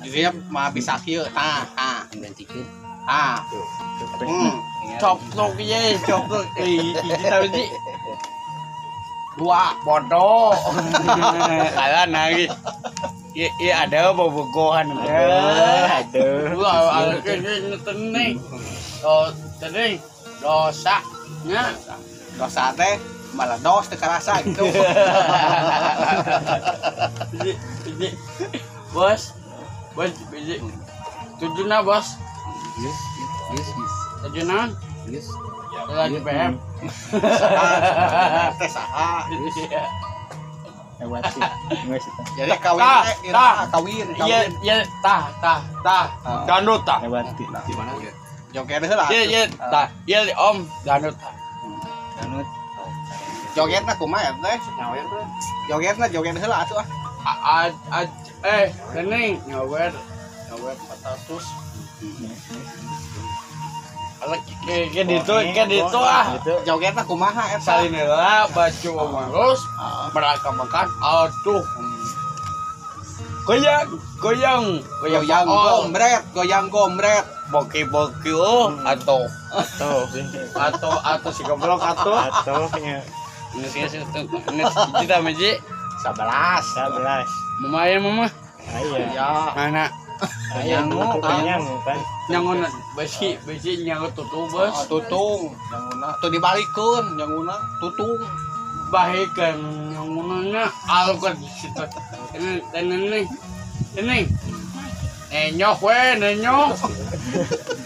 Jadi mah bisa kieu tah tah. Gantikeun. Ah. Coplok ye, coplok. Hiji tadi. Dua bodoh. Alah nangis. Iya ada bobogohan. Ada. Wah, ada ini oh, tadi dosa nya. Dosa teh malah dos teu karasa gitu. Bos. Bos, biji. Tujuna, Bos. Yes, yes, yes. Tujuna? Yes. Lagi PM. Teh saha? Lewat sih. Jadi kawin teh, kawin, kawin. Iya, tah, tah, tah. Danut tah. Lewat di mana? Joget heula. Iya, iya, tah. Iya, Om, danut tah. Danut. Jogetna kumaha teh? Jogetna joget heula atuh ah. Gini nyawer 400. Alah kayak gitu ah. Jogetna kumaha eta? Salin heula baju terus mereka makan aduh. Goyang goyang goyang gombrek, goyang gombrek. Boki-boki oh atau atau si goblok atau nya. Ini kita meji 11. Mama ya mama. Iya. Mana? Nyangu kan. Nyangu besi nyangu tutung bos. Tutung nyanguna. Tuh dibalikeun nyanguna tutung. Bahekan nyanguna alukan situ. Ini ini. Nenyoh we nenyoh.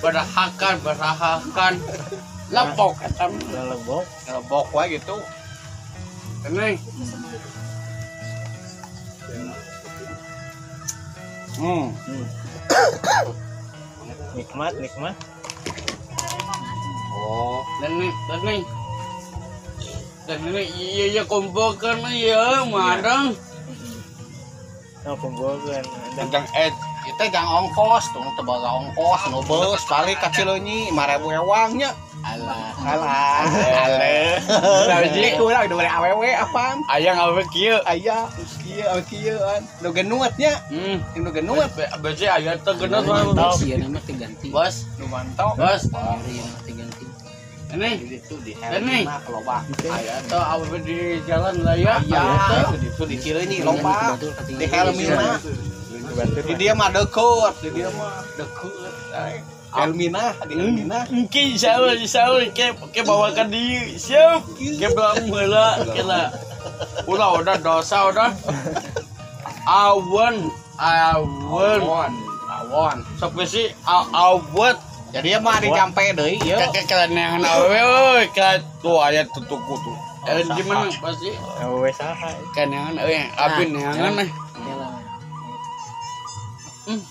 Berahakan lepok eta. Lebok. Lebok we gitu. Ini. Nikmat. Oh, dan ini iya kumpulkan iya madang. Oh, kumpulkan. Tentang itu jangan ongkos, tuh tebal ongkos, nu beus balik ka Cileunyi 5.000 ewang nya. Alah. Jadi kurang dua awewe apaan? Ayang awewe kieu, aya kieu kieu an. Nu genuat nya. Nu genuat. Beusi aya teh genuat mah. Ieu nama teh ganti. Bos, nu mantap. Bos, ieu nama teh ganti. Ini itu di Helmina loba. Aya teh awewe di jalan lah ya. Aya itu di Cileunyi loba. Di Helmina. Di dia mah deukeut, di dia mah deukeut. Elmina, di Elmina. Engki saul ke bawakan di siap. Ke belang heula kela. Ulah udah dosa udah. Awan. Sok besi awet. Jadi mah dijampe deui ieu. Ke kelenehan awewe euy, ke tuh aya tutuku tuh. Gimana pasti? Awewe saha? Keneangan euy, abi neangan mah.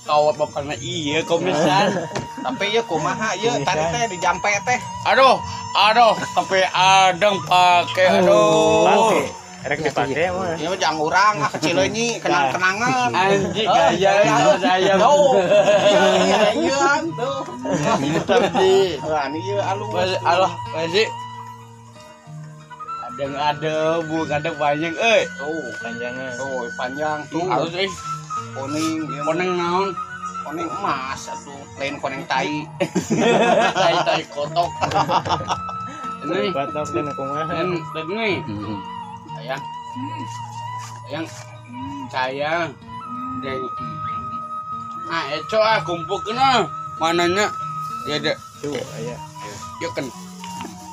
Kawat bapakna iya komisan. Tapi ieu kumaha ieu tadi teh dijampe teh. Aduh, tapi adeng pake aduh. Pake. Rek dipake mah. Ieu jang urang ah Cileunyi kenang-kenangan. Anjing gaya saya. Tuh. Iya iya tuh. Tapi wah ieu alus. Alah, pasti. Adeng ada bu kadang panjang euy. Tuh, panjangan. Tuh, panjang tuh. Alus euy. Kuning, kuning naon? Kuning emas atuh, lain kuning tai. Tai kotok. Ini kotok dan kumaha? Ini. Sayang. Sayang. Sayang. Deng. Ah, eco ah kumpulkeun ah. Mananya? Dia ada. Tuh, aya. Ieu kan.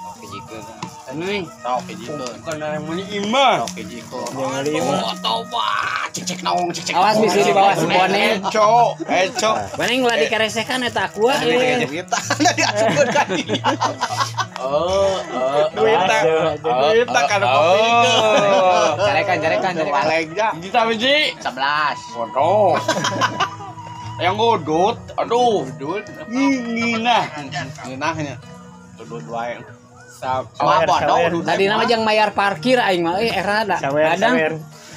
Oke jikeun. Ini sok hijikeun. Kana mun imah. Sok hijikeun. Jangan lima. Oh, toba. Cicik naong cicik. Awas bisi di bawah boneng. Eco, eco. Boneng ulah dikaresekan eta aku ah. Duit diasupkeun ka dieu. Oh, Duit kana kopi. Carekan, carekan, carekan. Balegnya. Hiji ta biji? 11. Bodoh. Yang godot, aduh. Godot. Nginah. Nginahnya. Godot wae. Tadi nama jang bayar parkir aing mah euy era da. Kadang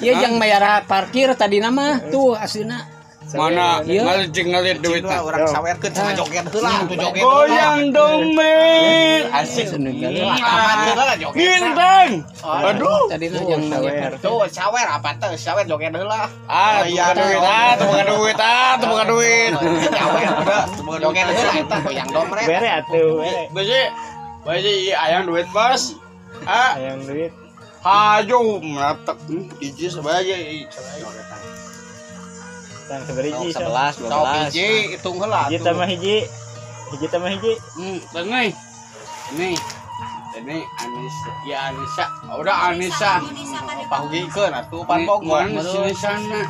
ieu jang bayar parkir tadi nama tuh aslina. Mana Iya. ngalicing ngalit duitna. Urang sawerkeun cenah joget heula atuh joget. Goyang domen. Asik. Aman heula joget. Bintang. Aduh. Tadi mah yang Sawer. Tuh sawer apa teh sawer joget heula. Ah, tuh duit, ah, tuh bukan duit, ah, tuh bukan duit. Sawer joget heula eta goyang domret. Bere atuh, bere. Besi, besi ayang duit bos. Ah, Ayang duit. hajo meratak hiji sebagai Tang seberiji. 11 Sok 12. hiji hitung heula Hiji atuh. tambah hiji. Hiji tambah hiji. Ini. Ini. Ini Anissa. Ya Anissa. Udah Anissa. Pahugikeun atuh pan bogor. Mana sini sana?